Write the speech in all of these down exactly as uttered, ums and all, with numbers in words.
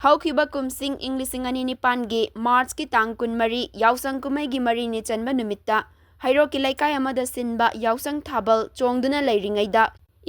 ꯍꯧꯈꯤꯕ ꯀꯨꯝꯁꯤꯡ ꯏꯪ ꯂꯤꯁꯤꯡ ꯑꯅꯤ ꯅꯤꯄꯥꯟꯒꯤ ꯃꯥꯔꯆꯀꯤ ꯇꯥꯡ ꯀꯨꯟꯃꯔꯤ ꯌꯥꯎꯁꯪ ꯀꯨꯝꯍꯩꯒꯤ ꯃꯔꯤꯅꯤ ꯆꯟꯕ ꯅꯨꯃꯤꯠꯇ ꯍꯩꯔꯣꯛꯀꯤ ꯂꯩꯀꯥꯏ ꯑꯃꯗ ꯁꯤꯟꯕ ꯌꯥꯎꯁꯪ ꯊꯥꯕꯜ ꯆꯣꯡꯗꯨꯅ ꯂꯩꯔꯤꯉꯩꯗ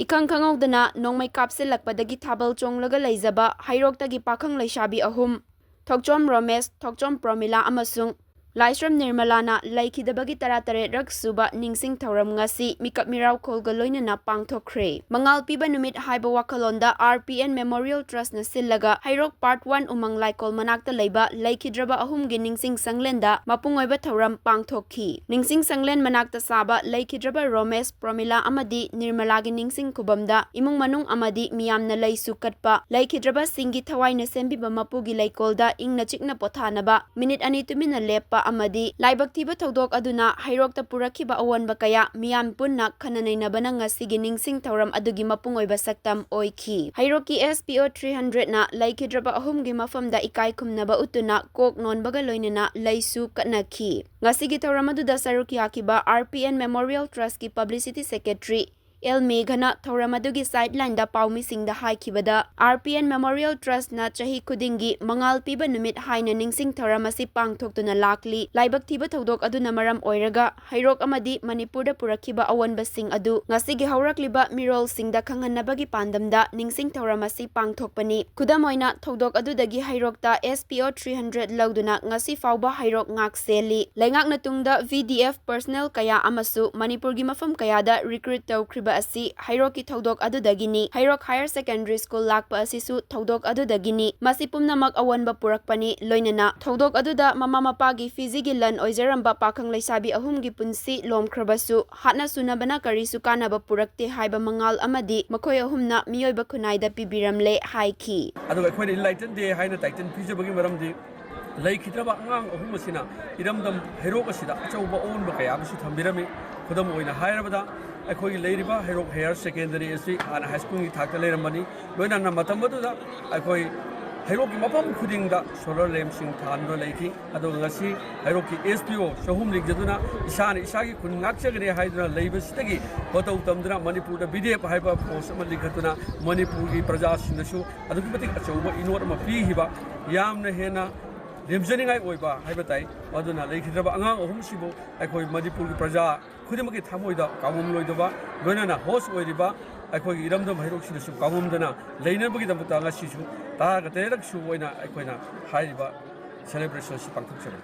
ꯏꯈꯪ ꯈꯪꯍꯧꯗꯅ ꯅꯣꯡꯃꯩ ꯀꯥꯞꯁꯤꯜꯂꯛꯄꯗꯒꯤ ꯊꯥꯕꯜ ꯆꯣꯡꯂꯒ ꯂꯩꯖꯕ ꯍꯩꯔꯣꯛꯇꯒꯤ ꯄꯥꯈꯪ ꯂꯩꯁꯥꯕꯤ ꯑꯍꯨꯝ, ꯊꯣꯛꯆꯣꯝ ꯔꯣꯃꯦꯁ, ꯊꯣꯛꯆꯣꯝ ꯄ꯭ꯔꯣꯃꯤꯂꯥ ꯑꯃꯁꯨꯡ ꯂꯥꯏꯁ꯭ꯔꯝ ꯅꯤꯔꯃꯂꯥꯅ ꯂꯩꯈꯤꯗꯕꯒꯤ ꯇꯔꯥꯇꯔꯦꯠꯔꯛ ꯁꯨꯕ ꯅꯤꯡꯁꯤꯡ ꯊꯧꯔꯝ ꯉꯁꯤ ꯃꯤꯀꯞ ꯃꯤꯔꯥꯎꯈꯣꯜꯒ ꯂꯣꯏꯅꯅ ꯄꯥꯡꯊꯣꯛꯈ꯭ꯔꯦ꯫ ꯃꯉꯥꯜ ꯄꯤꯕ ꯅꯨꯃꯤꯠ ꯍꯥꯏꯕ ꯋꯥꯈꯜꯂꯣꯟꯗ ꯑꯥꯔ ꯄꯤ ꯑꯦꯟ ꯃꯦꯃꯣꯔꯤꯌꯦꯜ ꯇ꯭ꯔꯁꯅ ꯁꯤꯜꯂꯒ ꯍꯩꯔꯣꯛ ꯄꯥꯔꯠ ꯋꯥꯟ ꯎꯃꯪ ꯂꯥꯏꯀꯣꯜ ꯃꯅꯥꯛꯇ ꯂꯩꯕ ꯂꯩꯈꯤꯗ꯭ꯔꯕ ꯑꯍꯨꯝꯒꯤ ꯅꯤꯡꯁꯤꯡ ꯁꯪꯂꯦꯟꯗ ꯃꯄꯨꯡ ꯑꯣꯏꯕ ꯊꯧꯔꯝ ꯄꯥꯡꯊꯣꯛꯈꯤ꯫ ꯅꯤꯡꯁꯤꯡ ꯁꯪꯂꯦꯟ ꯃꯅꯥꯛꯇ ꯁꯥꯕ ꯂꯩꯈꯤꯗ꯭ꯔꯕ ꯔꯣꯃꯦꯁ, ꯄ꯭ꯔꯣꯃꯤꯂꯥ ꯑꯃꯗꯤ ꯅꯤꯔꯃꯂꯥꯒꯤ ꯅꯤꯡꯁꯤꯡ ꯈꯨꯕꯝꯗ ꯏꯃꯨꯡ ꯃꯅꯨꯡ ꯑꯃꯗꯤ ꯃꯤꯌꯥꯝꯅ ꯂꯩꯁꯨ ꯀꯠꯄ, ꯂꯩꯈꯤꯗ꯭ꯔꯕꯁꯤꯡꯒꯤ ꯊꯋꯥꯏꯅ ꯁꯦꯝꯕꯤꯕ ꯃꯄꯨꯒꯤ ꯂꯩꯀꯣꯜꯗ ꯏꯪꯅ ꯆꯤꯛꯅ ꯄꯣꯊꯥꯅꯕ ꯃꯤꯅꯤꯠ ꯑꯅꯤ ꯇꯨꯃꯤꯟꯅ ꯂꯦꯞꯄ ꯑꯃꯗꯤ ꯂꯥꯏꯕꯛ ꯊꯤꯕ ꯊꯧꯗꯣꯛ ꯑꯗꯨꯅ ꯍꯩꯔꯣꯛꯇ ꯄꯨꯔꯛꯈꯤꯕ ꯑꯑꯣꯟꯕ ꯀꯌꯥ ꯃꯤꯌꯥꯝ ꯄꯨꯟꯅ ꯈꯟꯅ ꯅꯩꯅꯕꯅ ꯉꯁꯤꯒꯤ ꯅꯤꯡꯁꯤꯡ ꯊꯧꯔꯝ ꯑꯗꯨꯒꯤ ꯃꯄꯨꯡ ꯑꯣꯏꯕ ꯁꯛꯇꯝ ꯑꯣꯏꯈꯤ꯫ ꯍꯩꯔꯣꯛꯀꯤ ꯑꯦꯁ ꯄꯤ ꯑꯣ ꯊ꯭ꯔꯤ ꯍꯟꯗ꯭ꯔꯦꯠꯅ ꯂꯩꯈꯤꯗ꯭ꯔꯕ ꯑꯍꯨꯝꯒꯤ ꯃꯐꯝꯗ ꯏꯀꯥꯏ ꯈꯨꯝꯅꯕ ꯎꯠꯇꯨꯅ ꯀꯣꯛ ꯅꯣꯟꯕꯒ ꯂꯣꯏꯅꯅ ꯂꯩꯁꯨ ꯀꯠꯅꯈꯤ꯫ ꯉꯁꯤꯒꯤ ꯊꯧꯔꯝ ꯑꯗꯨꯗ ꯁꯔꯨꯛ ꯌꯥꯈꯤꯕ ꯑꯥꯔ ꯄꯤ ꯑꯦꯟ ꯃꯦꯃꯣꯔꯤꯌꯦꯜ ꯇ꯭ꯔꯁꯀꯤ ꯄꯕ꯭ꯂꯤꯁꯤꯇꯤ ꯁꯦꯀ꯭ꯔꯦꯇꯔꯤ ꯑꯦꯜ ꯃꯦꯘꯅ ꯊꯧꯔꯝ ꯑꯗꯨꯒꯤ ꯁꯥꯏꯗꯂꯥꯏꯟꯗ ꯄꯥꯎꯃꯤꯁꯤꯡꯗ ꯍꯥꯏꯈꯤꯕꯗ, ꯑꯥꯔ ꯄꯤ ꯑꯦꯟ ꯃꯦꯃꯣꯔꯤꯌꯦꯜ ꯇ꯭ꯔꯁꯅ ꯆꯍꯤ ꯈꯨꯗꯤꯡꯒꯤ ꯃꯉꯥꯜ ꯄꯤꯕ ꯅꯨꯃꯤꯠ ꯍꯥꯏꯅ ꯅꯤꯡꯁꯤꯡ ꯊꯧꯔꯝ ꯑꯁꯤ ꯄꯥꯡꯊꯣꯛꯇꯨꯅ ꯂꯥꯛꯂꯤ꯫ ꯂꯥꯏꯕꯛ ꯊꯤꯕ ꯊꯧꯗꯣꯛ ꯑꯗꯨꯅ ꯃꯔꯝ ꯑꯣꯏꯔꯒ ꯍꯩꯔꯣꯛ ꯑꯃꯗꯤ ꯃꯅꯤꯄꯨꯔꯗ ꯄꯨꯔꯛꯈꯤꯕ ꯑꯑꯣꯟꯕꯁꯤꯡ ꯑꯗꯨ ꯉꯁꯤꯒꯤ ꯍꯧꯔꯛꯂꯤꯕ ꯃꯤꯔꯣꯜꯁꯤꯡꯗ ꯈꯪꯍꯟꯅꯕꯒꯤ ꯄꯥꯟꯗꯝꯗ ꯅꯤꯡꯁꯤꯡ ꯊꯧꯔꯝ ꯑꯁꯤ ꯄꯥꯡꯊꯣꯛꯄꯅꯤ꯫ ꯈꯨꯗꯝ ꯑꯣꯏꯅ, ꯊꯧꯗꯣꯛ ꯑꯗꯨꯗꯒꯤ ꯍꯩꯔꯣꯛꯇ ꯑꯦꯁ ꯄꯤ ꯑꯣ ꯊ꯭ꯔꯤ ꯍꯟꯗ꯭ꯔꯦꯠ ꯂꯧꯗꯨꯅ ꯉꯁꯤ ꯐꯥꯎꯕ ꯍꯩꯔꯣꯛ ꯉꯥꯛ ꯁꯦꯜꯂꯤ꯫ ꯂꯩꯉꯥꯛꯅ ꯇꯨꯡꯗ ꯚꯤ ꯗꯤ ꯑꯦꯐ ꯄꯔꯁꯅꯦꯜ ꯀꯌꯥ ꯑꯃꯁꯨ ꯃꯅꯤꯄꯨꯔꯒꯤ ꯃꯐꯝ ꯀꯌꯥꯗ ꯔꯤꯀ꯭ꯔꯨꯠ ꯇꯧꯈ꯭ꯔꯤꯕ ꯑꯁꯤ ꯍꯩꯔꯣꯛꯀꯤ ꯊꯧꯗꯣꯛ ꯑꯗꯨꯗꯒꯤꯅꯤ꯫ ꯍꯩꯔꯣꯛ ꯍꯥꯌꯔ ꯁꯦꯀꯦꯟꯗꯔꯤ ꯁ꯭ꯀꯨꯜ ꯂꯥꯛꯄ ꯑꯁꯤꯁꯨ ꯊꯧꯗꯣꯛ ꯑꯗꯨꯗꯒꯤꯅꯤ꯫ ꯃꯁꯤ ꯄꯨꯝꯅꯃꯛ ꯑꯑꯣꯟꯕ ꯄꯨꯔꯛꯄꯅꯤ꯫ ꯂꯣꯏꯅꯅ ꯊꯧꯗꯣꯛ ꯑꯗꯨꯗ ꯃꯃꯥ ꯃꯄꯥꯒꯤ ꯐꯤꯖꯤꯒꯤ ꯂꯟ ꯑꯣꯏꯖꯔꯝꯕ ꯄꯥꯈꯪ ꯂꯩꯁꯥꯕꯤ ꯑꯍꯨꯝꯒꯤ ꯄꯨꯟꯁꯤ ꯂꯣꯝꯈ꯭ꯔꯕꯁꯨ, ꯍꯥꯠꯅ ꯁꯨꯅꯕꯅ ꯀꯔꯤꯁꯨ ꯀꯥꯟꯅꯕ ꯄꯨꯔꯛꯇꯦ ꯍꯥꯏꯕ ꯃꯉꯥꯜ ꯑꯃꯗꯤ ꯃꯈꯣꯏ ꯑꯍꯨꯝꯅ ꯃꯤꯑꯣꯏꯕ ꯈꯨꯟꯅꯥꯏꯗ ꯄꯤꯕꯤꯔꯝꯂꯦ ꯍꯥꯏꯈꯤ꯫ ꯑꯗꯨꯒ ꯑꯩꯈꯣꯏꯅ ꯏꯟꯂꯥꯏꯇꯟ ꯗꯦ ꯍꯥꯏꯅ ꯇꯥꯏꯇꯜ ꯄꯤꯖꯕꯒꯤ ꯃꯔꯝꯗꯤ ꯂꯩꯈꯤꯗ꯭ꯔꯕ ꯑꯉꯥꯡ ꯑꯍꯨꯝ ꯑꯁꯤꯅ ꯏꯔꯝꯗꯝ ꯍꯩꯔꯣꯛ ꯑꯁꯤꯗ ꯑꯆꯧꯕ ꯑꯑꯣꯟꯕ ꯀꯌꯥ ꯑꯃꯁꯨ ꯊꯝꯕꯤꯔꯝꯃꯤ꯫ ꯈꯨꯗꯝ ꯑꯣꯏꯅ ꯍꯥꯏꯔꯕꯗ, ꯑꯩꯈꯣꯏꯒꯤ ꯂꯩꯔꯤꯕ ꯍꯩꯔꯣꯛ ꯍꯥꯌꯔ ꯁꯦꯀꯦꯟꯗꯔꯤ ꯑꯁꯤ ꯍꯥꯟꯅ ꯍꯥꯏ ꯁ꯭ꯀꯨꯜꯒꯤ ꯊꯥꯛꯇ ꯂꯩꯔꯝꯕꯅꯤ꯫ ꯂꯣꯏꯅꯅ ꯃꯇꯝ ꯑꯗꯨꯗ ꯑꯩꯈꯣꯏ ꯍꯩꯔꯣꯛꯀꯤ ꯃꯐꯝ ꯈꯨꯗꯤꯡꯗ solar lampꯁꯤꯡ ꯊꯥꯟꯗꯨꯅ ꯂꯩꯈꯤ꯫ ꯑꯗꯨꯒ ꯉꯁꯤ ꯍꯩꯔꯣꯛꯀꯤ S P O ꯆꯍꯨꯝ ꯂꯤꯡꯖꯗꯨꯅ ꯏꯁꯥꯅ ꯏꯁꯥꯒꯤ ꯈꯨꯟ ꯉꯥꯛꯆꯒꯅꯤ ꯍꯥꯏꯗꯨꯅ ꯂꯩꯕꯁꯤꯗꯒꯤ ꯃꯇꯧ ꯇꯝꯗꯨꯅ ꯃꯅꯤꯄꯨꯔꯗ B D F ꯍꯥꯏꯕ force ꯑꯃ ꯂꯤꯡꯈꯠꯇꯨꯅ ꯃꯅꯤꯄꯨꯔꯒꯤ ꯄ꯭ꯔꯖꯥꯁꯤꯡꯗꯁꯨ ꯑꯗꯨꯛꯀꯤ ꯃꯇꯤꯛ ꯑꯆꯧꯕ ꯏꯅꯣꯠ ꯑꯃ ꯄꯤꯈꯤꯕ, ꯌꯥꯝꯅ ꯍꯦꯟꯅ ꯂꯦꯝꯖꯅꯤꯡꯉꯥꯏ ꯑꯣꯏꯕ ꯍꯥꯏꯕ ꯇꯥꯏ꯫ ꯑꯗꯨꯅ ꯂꯩꯈꯤꯗ꯭ꯔꯕ ꯑꯉꯥꯡ ꯑꯍꯨꯝꯁꯤꯕꯨ ꯑꯩꯈꯣꯏ ꯃꯅꯤꯄꯨꯔꯒꯤ ꯄ꯭ꯔꯖꯥ ꯈꯨꯗꯤꯡꯃꯛꯀꯤ ꯊꯃꯣꯏꯗ ꯀꯥꯎꯉꯝꯂꯣꯏꯗꯕ, ꯂꯣꯏꯅꯅ host ꯑꯣꯏꯔꯤꯕ ꯑꯩꯈꯣꯏꯒꯤ ꯏꯔꯝꯗꯝ ꯍꯩꯔꯣꯛꯁꯤꯗꯁꯨ ꯀꯥꯎꯉꯝꯗꯅ ꯂꯩꯅꯕꯒꯤꯗꯃꯛꯇ ꯉꯁꯤꯁꯨ ꯇꯔꯥꯒ ꯇꯔꯦꯠꯂꯛ ꯁꯨꯕ ꯑꯣꯏꯅ ꯑꯩꯈꯣꯏꯅ ꯍꯥꯏꯔꯤꯕ celebration ꯑꯁꯤ ꯄꯥꯡꯊꯣꯛꯆꯕꯅꯤ꯫